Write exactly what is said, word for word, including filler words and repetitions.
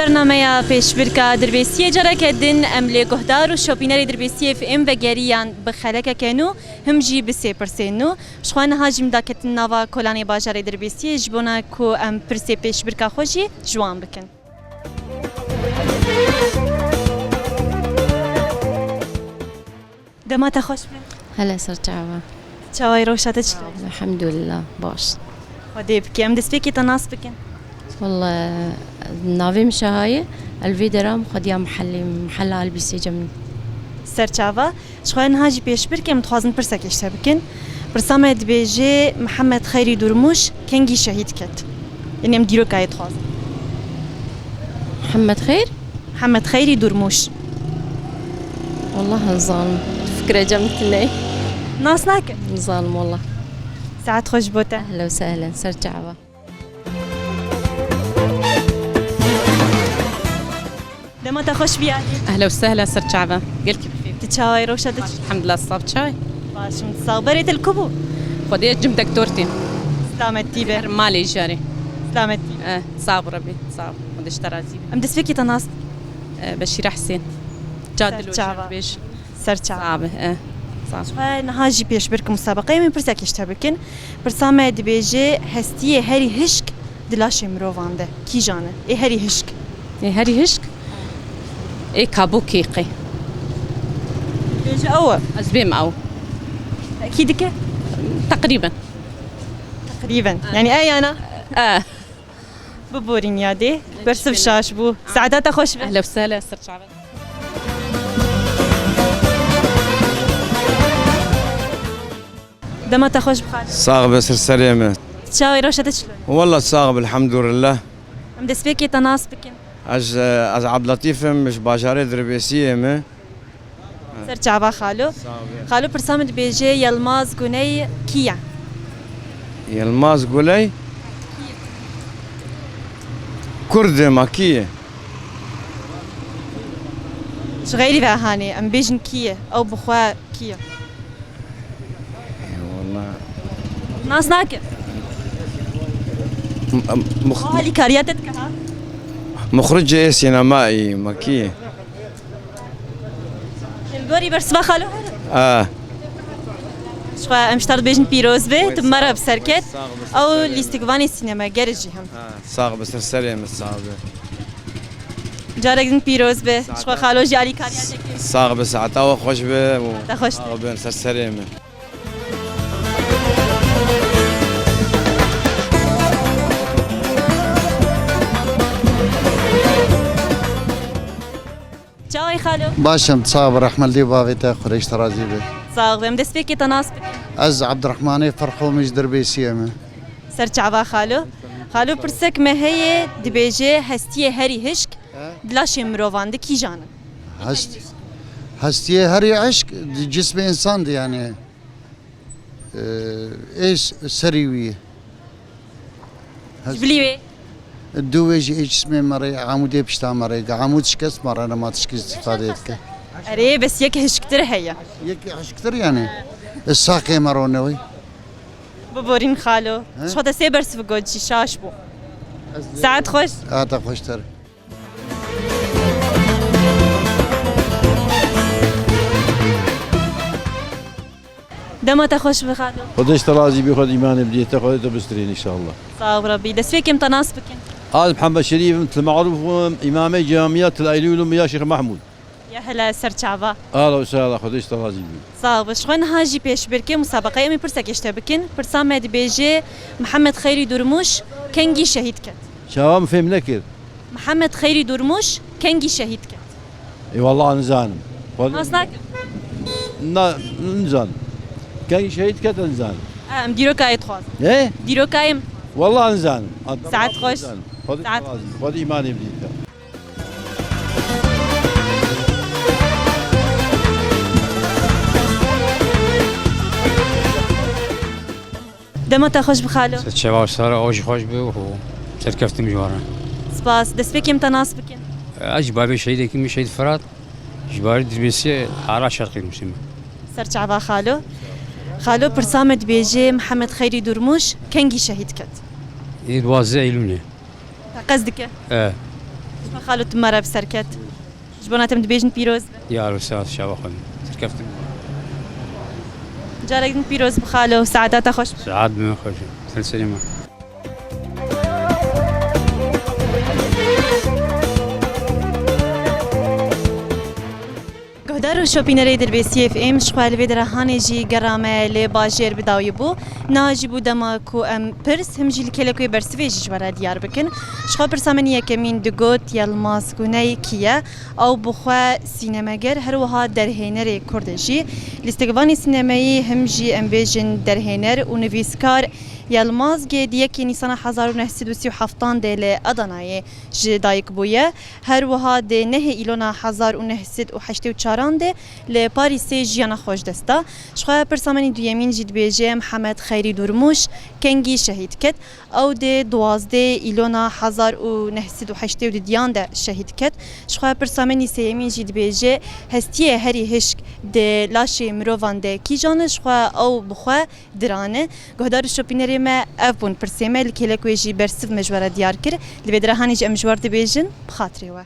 Bernameya pêşbirka Dirbêsiyê careke din em lê guhdar û şopînerê Dirbêsiyê F M vegeriyan bi xelekeke nû, him jî bi sê pirsên nû. Ji xwe niha jî em daketin nava kolanê bajarê Dirbêsiyê ji bona ku em pirsê pêşbirka xwe jî ji wan bikin. Dema te xweş be. Hele ser çava. Çawayê rewşa te çi? Elhamdulillah, baş. Xwedê bike. Em destpêkê te nas bikin. Walla, navê min Şaha ye. El vê dera min xwediya mihellê, mihella Elbîsê Cemî. Ser çava. Ji xwe niha jî pêşbirkê em dixwazin pirsekê ji te bikin. Pirsa me dibêje, Mihemed Xeyrî Durmuş kengî şehîd ket? Yanî em dîrokayê dixwazin. Mihemed Xeyr? Mihemed Xeyrî Durmuş. Wallah nizanim. Fikre cem tune. Nas nake? Nizanim wallah. Saet xweş bo te. Ehlen û sehlen. Ser çava. Dema te xweş biyadî. Ehlen û sehlen ser çava. Gelkî bixêr. Tu çawayê rewşa te çi? Elhamdulillah, sax çay. Başim, sax. Berê te li ku bû? Xwedê cim dektor tî. Selametî be. Her malê jarê. Selametî. Eh, sax bi Rebî, sax. Xwedê ji te razî be. Em destpêkê te nas. Eh, Beşîra Husên. Ser çava. Cadil û bêj. Ser çava. Sax be, eh. Sax. Xwe niha jî pêşbirk musabeqeyê min pirsekê ji te bikin. Pirsa me dibêje, hestiyê herî hişk di laşê mirovan de kîjan e? Ê herî hişk. Ê herî hişk? Ê kabûkê qey. Dibêje ew e. Ez bêm ew. Tekî dike? Teqrîben. Teqrîben. Ha. Yanî e yana? E. Biborîn yadê. Bersiv şaş bû. Saeta te xweş be. Ehlen û sehlen, ser çava. Dema te xweş bixwîne. Sax be, ser serê me. Çawê rewşa te çilo? Walla sax be, elhamdulillah. Em destpêkê te nas bikin. Ez, ez Abdlatîf im, ji bajarê Dirbêsiyê me. Ser çava xalo. Sax be. Xalo, pirsa min dibêje, Yilmaz Guney kî ye? Yilmaz Guney? Kurd e, ma kî ye? Ji xeyrî ve hanê, em bêjin kî ye? Ew bi xwe kî ye? Eyvallah. Nas nake? M-, m-, mux-, O alîkariya te dike ha? Muxricê sînemayî, ma kî ye? Li gorî bersiva xalo here? A. Ji xwe em ji te re dibêjin pîroz be, tu bi me re bi ser ket. Ew lîstikvanê sînemager jî him. Ha, sax be, ser serê min, sax be. Carek din pîroz be. Ji xwe xalo jî alîkariya te kir. Sax be, saeta we xweş be û saeta xweş be. Sax bin, ser serê min. Çawê xalo? Baş im, sax be, rehmet lê bavê te, Xwedê ji te razî be. Sax be, em destpêkê te nas bikin. Ez Abdurrahmanê Ferxo, min ji Dirbêsiyê me. Ser çava xalo. Xalo, pirsek me heye, dibêje hestiyê herî hişk di laşê mirovan de kîjan e? Hest-, hestiyê herî hişk di cismê însan de, yanî, e, ê s-, serî wî ye. Ji bilî wê? Dû wê jî ê cismê me re, amûdê pişta me re, ga amûd şikest me re, nema tişkî îstîfade dike. Erê, bes yek hişktir heye. Yek hişktir yanî. E, saqê me rone wê. Biborîn xalo. He? Ji xwe te sê bersiv got jî şaş bû. Saet xweş. Saeta xweştir. Dema te xweş be xalo. Xwedê ji te razî bî, Xwedê îmanê bidî te, Xwedê te bistirîn înşallah. Sax ol Rebî. Destpêkê em te nas bikin. Ez Mihemed Şerîf im, tu marûf im, îmamê camiya Til Eylûl im ya Şêx Mehmûd. Ya hele ser çava. Ahla û sehla, Xwedê ji te razî bî. Sax be. Ji xwe niha jî pêşbirkê musabeqeyê em ê pirsekê ji te bikin. Pirsa me dibêje, Mihemed Xeyrî Durmuş kengî şehîd ket? Çawa, min fêm nekir. Mihemed Xeyrî Durmuş kengî şehîd ket? Ê, wallah nizanim. Xwe- Nas nakim. Na, nizanim. Kengî şehîd ket nizanim. Em dîrokayê dixwazin. Ne? Dîrokayê. Wallah nizanim. Saet xweş. Nizanim. Xwedê, saet xweş. Xwedê îmanê bidî te. Dema te xweş bi xalo. Ser çava û sara, ew jî xweş bi û serkeftin ji we re. Spas. Destpêkê em te nas bikin. Ez ji bavê şehîdekî min Şehîd Firat, ji barê Dirbêsiyê Ara Şerqê nûsî min. Ser çava xalo. Xalo, pirsa me dibêje, Mihemed Xeyrî Durmuş kengî şehîd ket? Ê duwazdeh Eylûlê. Te qez dike? E. Xalo, tu me re bi ser ket. Ji bona te em dibêjin pîroz. Yar û saet şeva xwe. Serkeftin. Carek din pîroz bi xalo, saeta te xweş. Saet bi min xweş. Ser serê me. Guhdar û şopînerê Dirbêsiyê F M, ji xwe li vê dera hanê jî gera me li bajêr bi dawî bû. Niha jî bû dema ku em pirs, him jî li kêlek wê bersivê jî ji we re diyar bikin. Ji xwe pirsa min yekemîn digot, Yilmaz Guney kî ye? Ew bi xwe sînemeger, her wiha derhênerê Kurd e jî. Lîstikvanê sînemeyî, him jî em bêjin derhêner û nivîskar Yilmaz G di yekê Nîsana hezar û neh sed û sî û heftan de li Adanayê ji dayik bûye. Her wiha di nehê Îlona hezar û neh sed û heştê û çaran de li Parîsê jiyana xwe ji dest da. Ji xwe pirsa min î duyemîn jî dibêje, Mihemed Xeyrî Durmuş kengî şehîd ket. Ew di duwazdeh Îlona hezar û neh sed û heştê û didiyan de şehîd ket. Ji xwe pirsa min î sêyemîn jî dibêje, hestiyê herî hişk di laşê mirovan de kîjan e? Ji xwe ew bi xwe diran e. Guhdar û şopînerê me, ev bûn pirsê me, li kêlek wê jî bersiv me ji we re diyar kir. Li vê dera hanê jî em ji we re dibêjin, bi xatirê we.